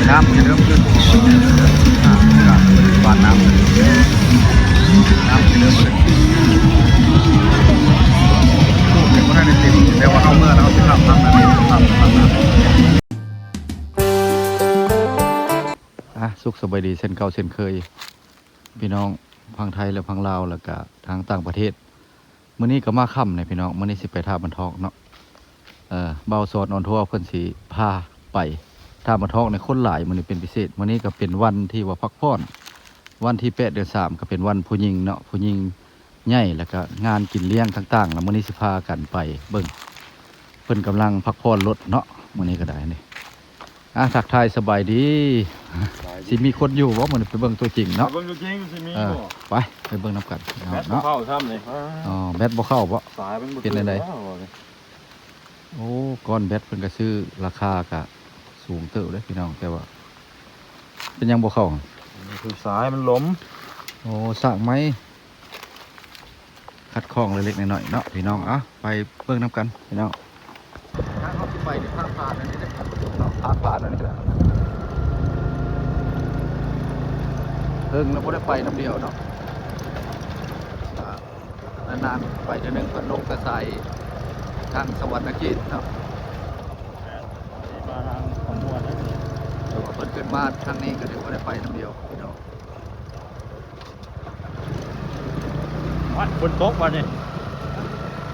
ນ້ຳຈະເລີ່ມຂຶ້ນ ອາ ກະບາດນ້ຳ ນ້ຳຈະເລີ່ມຂຶ້ນ ທູບຍັງບໍ່ທັນໄດ້ເຕັມ ແຕ່ວ່າເຮົາເມືອແລ້ວເຮົາຊິຂ້າມຝັ່ງນັ້ນເອງ ຂ້າມຝັ່ງນັ້ນ. ອ່ະ ສຸກສະບາຍດີເຊັ່ນເກົ່າເຊັ່ນເຄີຍ ພີ່ນ້ອງຝັ່ງໄທ ແລະ ຝັ່ງລາວ ແລ້ວກະທາງຕ່າງປະເທດ. ມື້ນີ້ກໍມາຄ່ຳນີ້ພີ່ນ້ອງ ມື້ນີ້ຊິໄປທ່າບັນທອກເນາະ. ເອີ ບ່າວສອນອອນທົວເພິ່ນຊິພາໄປທ່າບັນທອກນີ້ ຄົນຫຼາຍມື້ນີ້ເປັນພິເສດ. ມື້ນີ້ກໍເປັນວັນທີ່ວ່າພັກຜ່ອນ ວັນທີແປດ ເດືອນສາມ ກໍເປັນວັນຜູ້ຍິງເນາະ ຜູ້ຍິງໃຫຍ່ ແລ້ວກໍງານກິນລ້ຽງຕ່າງໆ ແລ້ວມື້ນີ້ຊິພາກັນໄປເບິ່ງ ເພິ່ນກຳລັງພັກຜ່ອນລົດເນາະ ມື້ນີ້ກໍໄດ້ນີ້. ອ່າ ທັກທາຍສະບາຍດີ ສະບາຍດີ ຊິມີຄົນຢູ່ບໍ່ມື້ນີ້ ໄປເບິ່ງຕົວຈິງເນາະ ໄປເບິ່ງຕົວຈິງຊິມີ ເອີ ບໍ່ ໄປ ໄປເບິ່ງນຳກັນເນາະ. ແບັດບໍ່ເຂົ້າຊ້ຳນີ້ ອໍ ແບັດບໍ່ເຂົ້າບໍ່ ສາຍມັນບໍ່ ເປັນແນວໃດ? ໂອ້ ກ້ອນແບັດເພິ່ນກໍຊື້ ລາຄາກໍສູງເຕີບເດ້ພີ່ນ້ອງ ແຕ່ວ່າເປັນຫຍັງບໍ່ເຂົ້າ? ຄືສາຍມັນຫຼົມ. ໂອ້ ສາກໃໝ່ ຂັດຂ້ອງເລັກໆນ້ອຍໆເນາະພີ່ນ້ອງ. ເອົ້າ ໄປເບິ່ງນຳກັນພີ່ນ້ອງ. ທາງເຮົາຊິໄປນີ້ ທາງຜ່ານອັນນີ້ເດ້ ທາງຜ່ານອັນນີ້ແຫຼະ. ເຫິງແລ້ວບໍ່ໄດ້ໄປນຳດຽວເນາະ ອ່າ ນານໆໄປເທື່ອໜຶ່ງ. ເພິ່ນລົງແຕ່ສາຍທາງສະຫວັນນະເຂດເນາະ ມາທາງຂອງມ່ວນເດ້. ແຕ່ວ່າເພິ່ນຂຶ້ນມາທາງນີ້ກໍຖືວ່າໄດ້ໄປນຳດຽວເນາະ. ໂອ້ຍ ຝົນຕົກບາດນີ້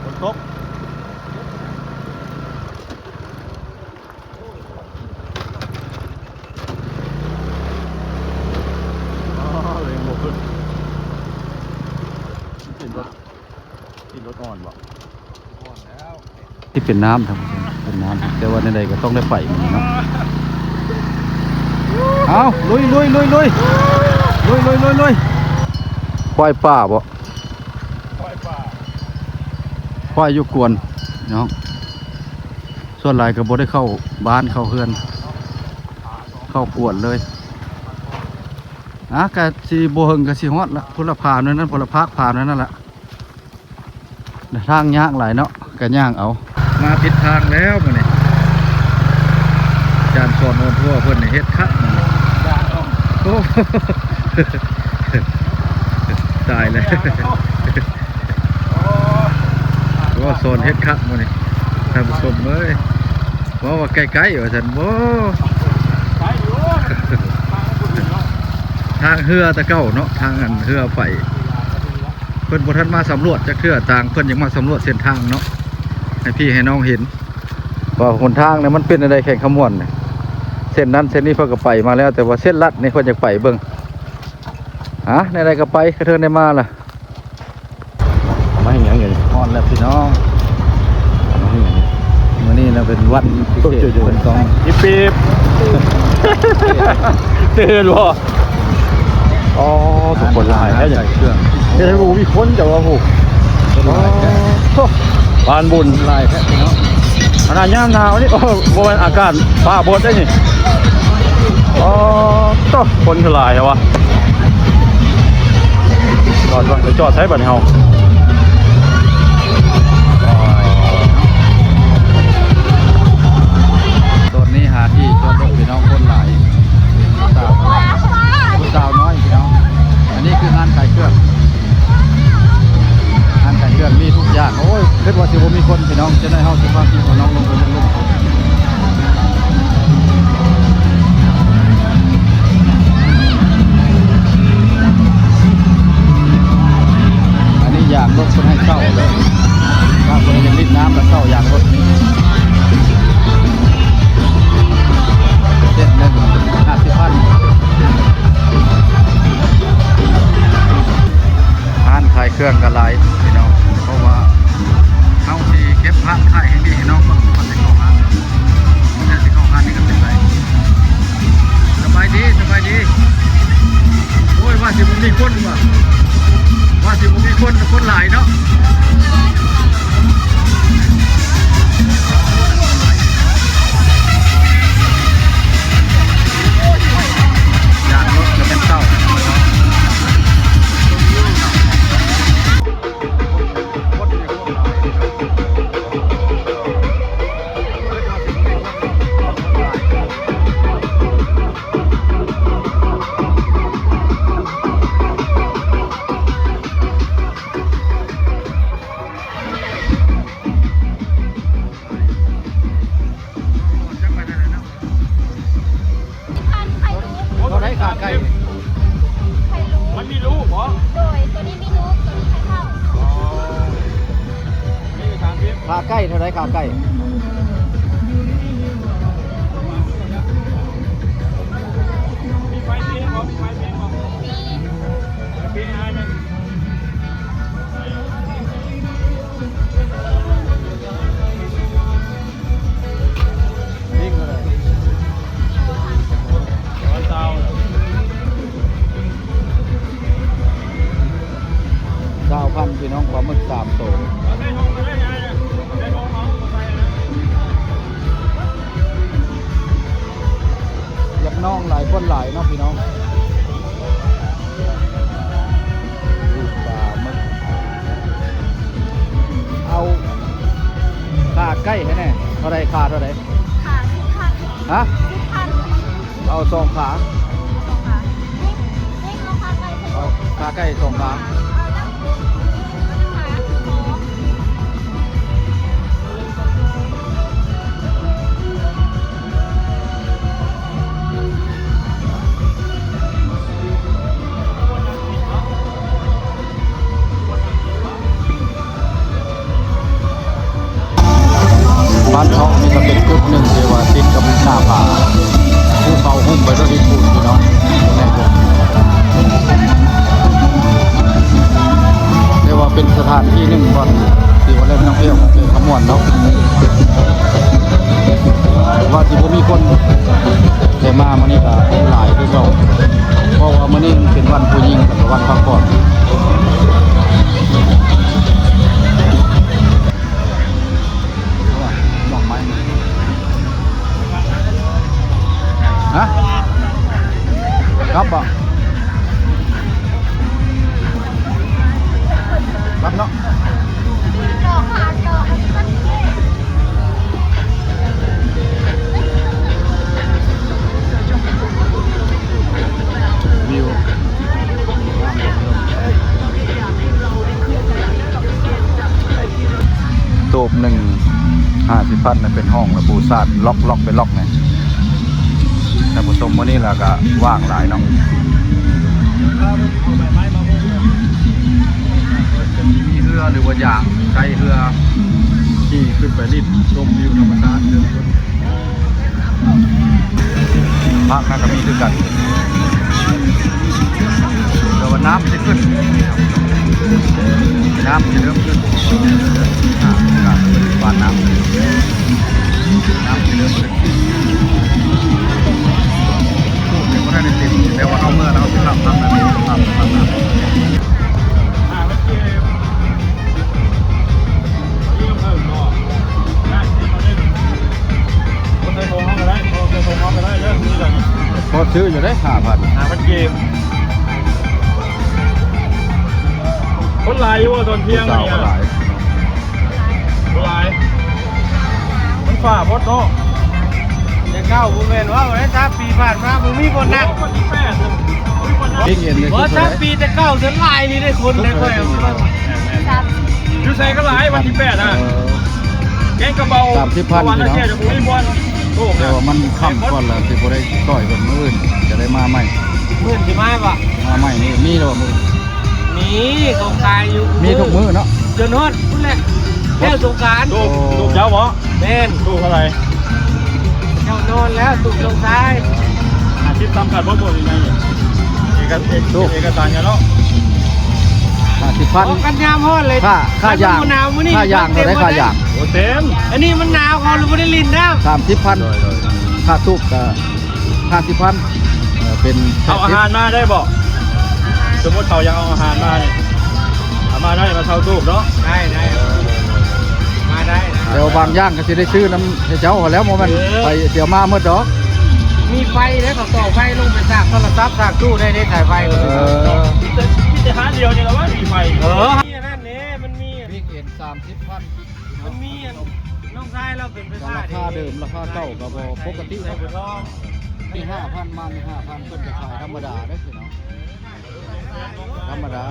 ຝົນຕົກ. ອໍ ເລັ່ງບໍ່ຂຶ້ນ ເປັນລົດ ເປັນລົດອ່ອນບໍ່? ທີ່ເປັນນ້ຳ ທ່ານຜູ້ຊົມ ເປັນນ້ຳ ແຕ່ວ່າແນວໃດກໍຕ້ອງໄດ້ໄປມື້ນີ້ເນາະ. ເອົາ ລຸຍໆໆໆ ລຸຍໆໆໆ. ຄວາຍປ່າບໍ່? ຄວາຍປ່າ ຄວາຍຢູ່ກວນເນາະ ສ່ວນຫຼາຍກໍບໍ່ໄດ້ເຂົ້າບ້ານເຂົ້າເຮືອນ ເຂົ້າກວນເລີຍ. ອ່າ ກະຊິບໍ່ເຫິງກະຊິຮອດລະ ພຸ້ນລະ ພາມນັ້ນ ພຸ້ນລະ ພາກພາມນັ້ນລະ. ທາງຍາກຫຼາຍເນາະ ກະຍ່າງເອົາ. ມາຜິດທາງແລ້ວມື້ນີ້ ອາຈານສອນອອນທົວເພິ່ນນີ້ເຮັດຄັກມື້ນີ້. ໂອ້ ຕາຍແລ້ວ ໂອ້ ສອນເຮັດຄັກມື້ນີ້ ທ່ານຜູ້ຊົມເອີຍ. ເວົ້າວ່າໃກ້ໆ ວ່າຊັ້ນ ໂອ້ ທາງເຮືອແຕ່ເກົ່າເນາະ ທາງອັນເຮືອໄຟ ເພິ່ນບໍ່ທັນມາສຳຫຼວດຈັກເທື່ອ ຕ່າງເພິ່ນຍັງມາສຳຫຼວດເສັ້ນທາງເນາະ ໃຫ້ພີ່ໃຫ້ນ້ອງເຫັນວ່າຫົນທາງນີ້ມັນເປັນແນວໃດ. ແຂວງຄຳມ່ວນນີ້ ເສັ້ນນັ້ນເສັ້ນນີ້ເພິ່ນກໍໄປມາແລ້ວ ແຕ່ວ່າເສັ້ນລັດນີ້ເພິ່ນຢາກໄປເບິ່ງ. ຫາ ແນວໃດກໍໄປ ກະເທີນໄດ້ມາລະ. ມາເຮັດຫຍັງຢູ່ນີ້? ຮອດແລ້ວພີ່ນ້ອງ ມາເຮັດຫຍັງ? ມື້ນີ້ນະເປັນວັນພິເສດ ເພິ່ນຕ້ອງ ອີປີບ ຕື່ນບໍ່? ອໍ ທຸກຄົນຫຼາຍແທ້ ຂາຍເຄື່ອງ ເຮັດໃຫ້ບໍ່ມີຄົນ ແຕ່ວ່າ ໂອ້ ຄົນຫຼາຍແທ້ ໂອ້ ປານບຸນ ຫຼາຍແທ້ພີ່ນ້ອງ. ຂະໜາດຍາມໜາວນີ້ ໂອ້ ບໍ່ແມ່ນອາກາດຟ້າບົດໄດ໋ນີ້. ອໍ ໂຕ ຄົນຄືຫຼາຍແທ້ວະ. ຈອດກ່ອນ ໄປຈອດໃສບາດນີ້ເຮົາ? ຕອນນີ້ຫາທີ່ຈອດລົດພີ່ນ້ອງ ຄົນຫຼາຍ ເປັນຜູ້ສາວ ຜູ້ສາວນ້ອຍພີ່ນ້ອງ. ອັນນີ້ຄືຮ້ານຂາຍເຄື່ອງ ຮ້ານຂາຍເຄື່ອງມີທຸກຢ່າງ. ໂອ້ຍ ຄິດວ່າຊິບໍ່ມີຄົນພີ່ນ້ອງ ຈັກໜ້ອຍເຮົາຊິພາພີ່ພານ້ອງລົງໄປເບິ່ງ. ອັນນີ້ຢາງລົດເພິ່ນໃຫ້ເຊົ່າເດີ ຖ້າຜູ້ໃດຢາກຫຼິ້ນນ້ຳລະເຊົ່າຢາງລົດນີ້ ເຊັດໜຶ່ງຫ້າສິບພັນ. ຮ້ານຂາຍເຄື່ອງກໍຫຼາຍພີ່ນ້ອງ ເພາະວ່າເຮົາຊິເກັບພາບຖ່າຍໃຫ້ພີ່ໃຫ້ນ້ອງເບິ່ງກ່ອນຊິເຂົ້າຮ້ານ. ແຕ່ຊິເຂົ້າຮ້ານນີ້ກໍເປັນໄປ. ສະບາຍດີ ສະບາຍດີ. ໂອ້ຍ ວ່າຊິບໍ່ມີຄົນວ່າ ວ່າຊິບໍ່ມີຄົນ ຄົນຫຼາຍເນາະ. ຂາໄກ່ ຊາວພັນ ພີ່ນ້ອງ ປາໝຶກສາມໂຕ. ຢາກນ້ອງຫຼາຍຄົນຫຼາຍເນາະພີ່ນ້ອງ. ປາໝຶກ ເອົາຂາໄກ່ໃຫ້ແດ່. ເທົ່າໃດ? ຂາເທົ່າໃດ? ຂາສິບພັນ. ຮະ? ສິບພັນ. ເອົາສອງຂາ. ສອງຂາ. ເອົາຂາໄກ່ສອງຂາ. ເອົາຈັກ ເອົາຈັກຂາ? ສອງ. ບ້ານເທາະນີ້ກໍເປັນຈຸດໜຶ່ງທີ່ວ່າຕິດກັບໜ້າຜາ ພູເຂົາຫຸ້ມໄປດ້ວຍຫີນປູນ ພີ່ນ້ອງ. ແຕ່ວ່າເປັນສະຖານທີ່ໜຶ່ງບ່ອນທີ່ວ່າເລີຍນຳທ່ຽວເປັນຂະມວນເນາະ ວ່າຊິບໍ່ມີຄົນ ແຕ່ມາມື້ນີ້ກໍຄົນຫຼາຍຄືເກົ່າ ເພາະວ່າມື້ນີ້ມັນເປັນວັນຜູ້ຍິງ ແລ້ວກໍວັນພັກຜ່ອນ. ດອກໄມ້ ຮະ? ກັບບໍ່? ກັບເນາະ. ວິວ ໂຕບໜຶ່ງ ຫ້າສິບພັນນະ ເປັນຫ້ອງລະປູຊາດ ລັອກ ລັອກເປັນລັອກນີ້. ທ່ານຜູ້ຊົມ ມື້ນີ້ລະກະວ່າງຫຼາຍເນາະ ມີເຮືອ ຫຼືວ່າຢາກໃຊ້ເຮືອຂີ່ຂຶ້ນໄປຫຼິ້ນຊົມວິວທຳມະຊາດ. ພາກນັ້ນກໍມີຄືກັນ ແຕ່ວ່ານ້ຳຊິຂຶ້ນ ນ້ຳຊິເລີ່ມຂຶ້ນ ອ່າ ການບາດນ້ຳ ນ້ຳຊິເລີ່ມຂຶ້ນ ໂອ້ ຍັງບໍ່ທັນໄດ້ເຕັມ ແຕ່ວ່າເຮົາເມືອແລ້ວເຮົາຊິຫຼັບທາງນັ້ນ ຫຼັບທາງນັ້ນ. ບໍ່ໃສ່ຖົງເຮົາກໍໄດ້ ບໍ່ໃສ່ຖົງເຮົາກໍໄດ້ເດີ ມີແລ້ວນີ້ ພໍຊື້ຢູ່ເດ້ ຫ້າພັນ ຫ້າພັນກີບ. ຄົນຫຼາຍຢູ່ບໍ່ຕອນທ່ຽງນີ້? ຜູ້ສາວກໍຫຼາຍ ບໍ່ຫຼາຍ ມັນຟ້າໝົດເນາະ. ແຕ່ເກົ່າບໍ່ແມ່ນເວົ້າໄດ້ ສາມປີຜ່ານມາບໍ່ມີບ່ອນນັ່ງ. ໂອ້ ວັນທີແປດ ບໍ່ ສາມປີແຕ່ເກົ່າສ່ວນຫຼາຍນີ້ເດ້ຄົນໄດ້ຂ້ອຍ. ຢູ່ໃສກໍຫຼາຍ ວັນທີແປດນະ ເອີ ແກງກະເບົາ ສາມສິບພັນ ເພາະວ່ານັກທ່ຽວຈະບໍ່ມີບ່ອນໂຕກ ແຕ່ວ່າມັນຄ່ຳກ່ອນລະ ຊິບໍ່ໄດ້ຊ່ອຍເພິ່ນ ມື້ອື່ນຈະໄດ້ມາໃໝ່. ມື້ອື່ນຊິມາບໍ່? ມາໃໝ່ນີ້ ມີແລ້ວບໍ່ມື້ອື່ນ? ມີ ເຂົາຂາຍຢູ່ ມີທຸກມື້ເນາະ ຈົນຮອດພຸ້ນແຫຼະ ແລ້ວສົງການ. ໂຕກ ໂຕກເຈົ້າບໍ່? ແມ່ນ. ໂຕກເທົ່າໃດ? ເຈົ້ານອນແລ້ວ ຕູບລົງຊາຍ ຫ້າສິບ ສຳຄັນບໍ່ໝົດຍັງໄງ ເອກະ ເອກະ ເອກະສານກັນເນາະ ຫ້າສິບພັນ ອອກກັນຍາມຮ້ອນເລີຍ ຄ່າ ຄ່າຢາງ ຄ່າຢາງເທົ່າໃດ? ຄ່າຢາງ ໂອ້ ເຕັມ ອັນນີ້ມັນໜາວ ເຂົາເລີຍບໍ່ໄດ້ຫຼິ້ນນຳ. ສາມສິບພັນ ໂດຍ ໂດຍ ຄ່າຕູບກະ ຫ້າສິບພັນ ເອີ ເປັນ ເອົາອາຫານມາໄດ້ບໍ່? ສົມມຸດເຂົາຢາກເອົາອາຫານມານີ້ ເອົາມາໄດ້ ມາເຊົ່າຕູບເນາະ. ໄດ້ ໄດ້ ມາໄດ້ນະ ແຕ່ວ່າບາງຢ່າງກໍຊິໄດ້ຊື້ນຳເຈົ້າຫັ້ນແຫຼ້ວ ບໍ່ແມ່ນ ເອີ ໄປ ຊິເອົາມາໝົດດອກ. ມີໄຟເດ້ ເຂົາຕໍ່ໄຟລົງໄປສາກໂທລະສັບ ສາກຕູ້ໄດ້ເດ້ ສາຍໄຟ. ເອີ ມີແຕ່ ມີແຕ່ຮ້ານດຽວນີ້ລະວ່າມີໄຟ. ເອີ ອັນນັ້ນເດ້ ມັນມີ ວິກເອັນ ສາມສິບພັນ ມັນມີອັນ ນ້ອງຊາຍລາວເປັນໄຟຟ້າເດ້ ລາຄາເດີມ ລາຄາເກົ່າກໍບໍ່ປົກກະຕິ ໃສ່ ໃສ່ເບີທອງ ມີຫ້າພັນ ມາມີຫ້າພັນ ເພິ່ນກໍຂາຍທຳມະດາເດ້ພີ່ນ້ອງ ທຳມະດາ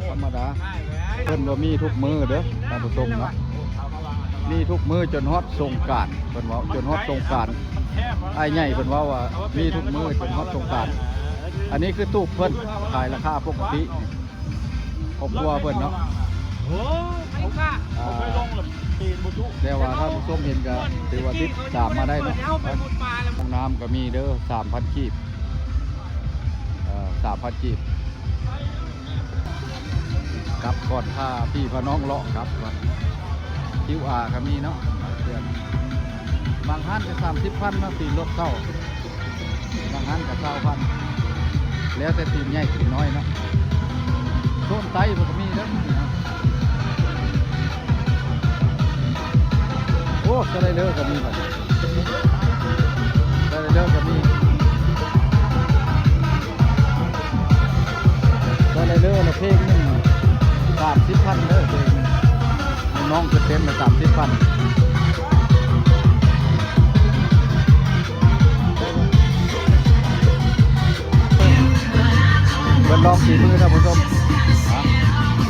ທຳມະດາ ເພິ່ນວ່າມີທຸກມື້ເດີທ່ານຜູ້ຊົມເນາະ ມີທຸກມື້ຈົນຮອດສົງການ ເພິ່ນເວົ້າຈົນຮອດສົງການ ອ້າຍໃຫຍ່ເພິ່ນເວົ້າວ່າມີທຸກມື້ຈົນຮອດສົງການ. ອັນນີ້ຄືຕູບເພິ່ນຂາຍລາຄາປົກກະຕິ ຄອບຄົວເພິ່ນເນາະ. ໂອ້ ໄປກະ ອ່າ ແຕ່ວ່າທ່ານຜູ້ຊົມເຫັນກໍຖືວ່າຕິດຕາມມາໄດ້ເນາະ. ຫ້ອງນ້ຳກໍມີເດີ ສາມພັນກີບ ເອີ ສາມພັນກີບ. ກັບກ່ອນ ພາພີ່ພານ້ອງເລາະກັບ ຄິວອາ ກໍມີເນາະ ບາງຮ້ານກໍສາມສິບພັນເນາະ ຕີລົດເຂົ້າ. ບາງຮ້ານກໍຊາວພັນ ແລ້ວແຕ່ທີມໃຫຍ່ທີມນ້ອຍເນາະ. ໂຊນໃຕ້ເພິ່ນກໍມີເດີ. ໂອ້ ສະໄລເດີກໍມີບັດນີ້ ສະໄລເດີກໍມີ ສະໄລເດີລະເພງໜຶ່ງ ສາມສິບພັນເດີ ເພງໜຶ່ງ. ໃຫ້ນ້ອງເພິ່ນເຕັ້ນໄປສາມສິບພັນ ເພິ່ນລອງຝີມືທ່ານຜູ້ຊົມ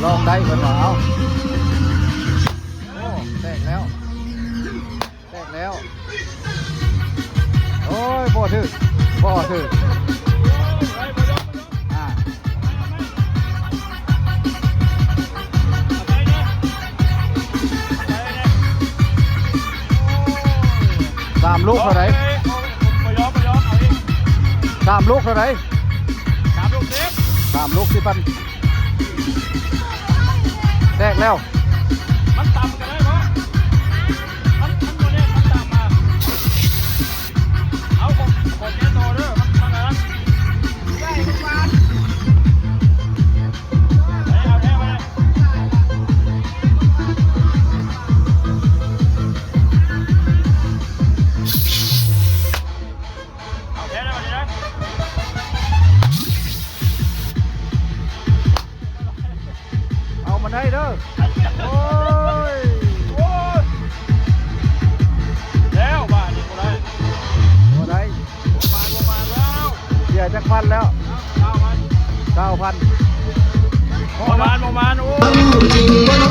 ລອງໄດ້ເພິ່ນວ່າ. ເອົ້າ ໂອ້ ແຕກແລ້ວ ແຕກແລ້ວ. ໂອ້ຍ ບໍ່ຖືກ ບໍ່ຖືກ. ອ່າ ສາມລູກເທົ່າໃດ? ສາມລູກເທົ່າໃດ? ສາມລູກສິບ ສາມລູກສິບພັນ. ແຕກແລ້ວ ມັນຕ່ຳກໍໄດ້ບໍ່? ມັນ ມັນບໍ່ແນ່ນ ມັນຕ່ຳມາ. ເອົາ ຂອງ ຂອງແກໂຕເດີ ມັນ ມັນອັນນັ້ນ ໄດ້ທຸກບາດ. ເອົາແທ້ ເອົາແທ້ ເອົາແທ້. ເອົາມາໄດ້ເດີ. ໂອ້ຍ ໂອ້ຍ ແລ້ວບາດນີ້ບໍ່ໄດ້ ບໍ່ໄດ້ ບໍ່ມານ ບໍ່ມານແລ້ວ. ເສຍຈັກພັນແລ້ວ? ຊາວພັນ ຊາວພັນ. ປະມານ ປະມານ ໂອ້.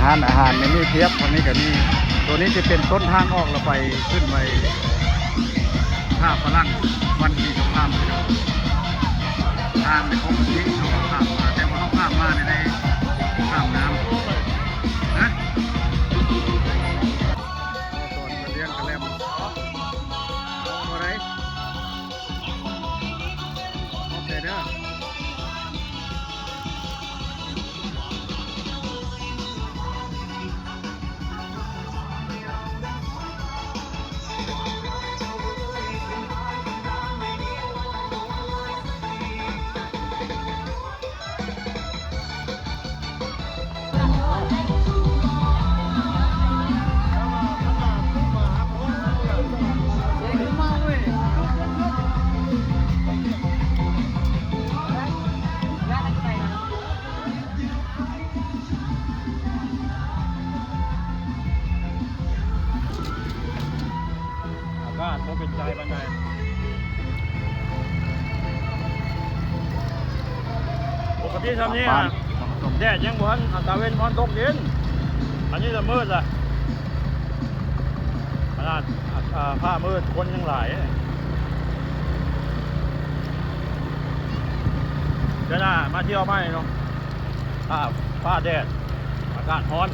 ຮ້ານອາຫານນີ້ມີພຽບ ທາງນີ້ກໍມີ. ໂຕນີ້ຈະເປັນຕົ້ນທາງອອກລະໄປ ຂຶ້ນໄປທ່າຝຣັ່ງ ວັນທີ່ສະພາບ ທາງໃນຂອງທີ່ເຮົາຂ້າມມາ ແຕ່ວ່າເຮົາຂ້າມມາໃນ ໃນຂ້າມນ້ຳນະ. ຕອນມາລ້ຽງກະແລັມ ເອົາບໍ່ໄດ້ ຂອບໃຈເດີ. ອາກາດບໍ່ເປັນໃຈປານໃດ. ປົກກະຕິຊ່ຳນີ້ ແດດຍັງບໍ່ທັນ ຕາເວັນບໍ່ທັນຕົກດິນ ອັນນີ້ລະມືດລະ ຂະໜາດ ອາ ຟ້າມືດ ຄົນຍັງຫຼາຍ. ເທື່ອໜ້າມາທ່ຽວໃໝ່ເນາະ ຖ້າຟ້າແດດ ອາກາດຮ້ອນ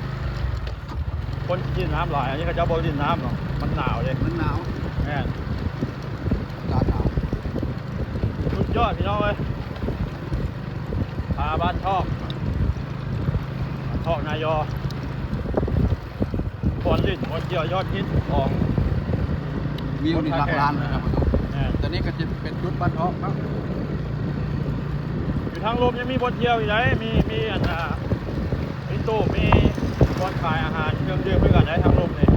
ຄົນຫຼິ້ນນ້ຳຫຼາຍ. ອັນນີ້ເຂົາເຈົ້າບໍ່ຫຼິ້ນນ້ຳເນາະ ມັນໜາວເດ້ ມັນໜາວ. ແມ່ນ ອາກາດໜາວ. ສຸດຍອດພີ່ນ້ອງເອີຍ ຜາບ້ານຊອກ ຊອກນາຍໍ ບ່ອນຫຼິ້ນບ່ອນທ່ຽວຍອດຮິດຂອງ ວິວນີ້ຫຼັກລ້ານນະທ່ານຜູ້ຊົມ. ແມ່ນ ຕົວນີ້ກໍຈະເປັນຈຸດບ້ານທອກເນາະ ຢູ່ທາງລຸ່ມຍັງມີບ່ອນທ່ຽວອີກໃດ໋ ມີ ມີອັນ ອ່າ ມີຕູ້ ມີບ່ອນຂາຍອາຫານເຄື່ອງດື່ມຄືກັນໃດ໋ ທາງລຸ່ມນີ້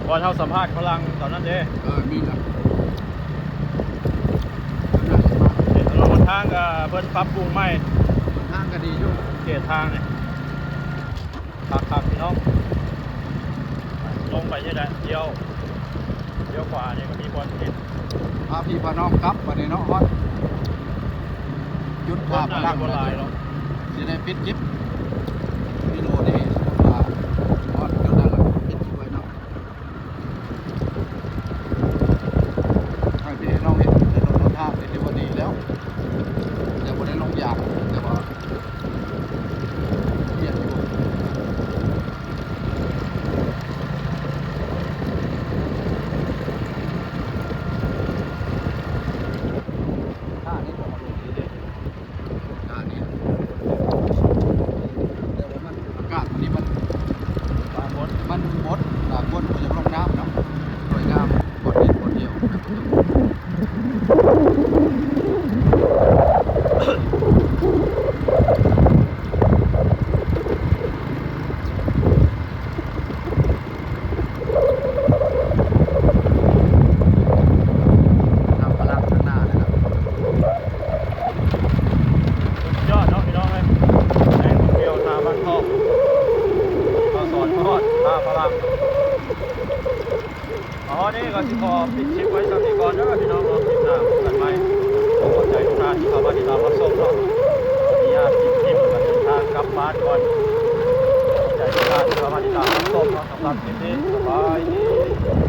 ບ່ອນເຮົາສຳພາດຝຣັ່ງຕອນນັ້ນເດ້. ເອີ ມີນະ ຖະໜົນຫົນທາງກໍເພິ່ນປັບປຸງໃໝ່ ຫົນທາງກໍດີຢູ່ ເຂດທາງນີ້ ຄັກໆ ພີ່ນ້ອງ ລົງໄປນີ້ແຫຼະ ລ້ຽວ ລ້ຽວຂວານີ້ກໍມີບ່ອນເຫັນ ພາພີ່ພານ້ອງກັບບາດນີ້ເນາະ ຮອດຈຸດທ່າພະລັງ ບໍ່ຫຼາຍເນາະ ຊິໄດ້ປິດຄລິບວິດີໂອນີ້ ສົມມຸດວ່າຮອດຈຸດນັ້ນແລ້ວ ປິດຄລິບໄວ້ເນາະ. ໃຫ້ພີ່ນ້ອງເຫັນ ເຫັນລົດ ລົດທາງນີ້ຖືວ່າດີແລ້ວ ແຕ່ບໍ່ໄດ້ລົງຢາງ ແຕ່ວ່າ ວຽກຢູ່ ທ່ານີ້ກໍມາລົງດີເດ້. ທ່ານີ້ ແຕ່ວ່າມັນ ອາກາດມື້ນີ້ມັນ ມັນມົນ ບາງຄົນກໍຢາກລົງນ້ຳເນາະ ສວຍງາມ ບ່ອນເດັດບ່ອນດຽວ. ນ້ຳພະລັງຂ້າງໜ້າເລີຍນະ ສຸດຍອດເນາະ ພີ່ນ້ອງເອີຍ ແຫຼ່ງທ່ອງທ່ຽວທ່າບ້ານທອງ ມາສອນຮອດທ່າພະລັງ. ເອົາ ນີ້ກໍຊິຂໍປິດຄລິບໄວ້ສ່ຳນີ້ກ່ອນເດີ ພີ່ນ້ອງເນາະ ຄລິບໜ້າພົບກັນໃໝ່. ຂໍຂອບໃຈທຸກທ່ານທີ່ເຂົ້າມາຕິດຕາມຮັບຊົມເນາະ ຂໍອະນຸຍາດປິດຄລິບ ແລ້ວກໍເດີນທາງກັບບ້ານກ່ອນ. ຂອບໃຈທຸກທ່ານທີ່ເຂົ້າມາຕິດຕາມຮັບຊົມເນາະ ສຳລັບຄລິບນີ້ ສະບາຍດີ.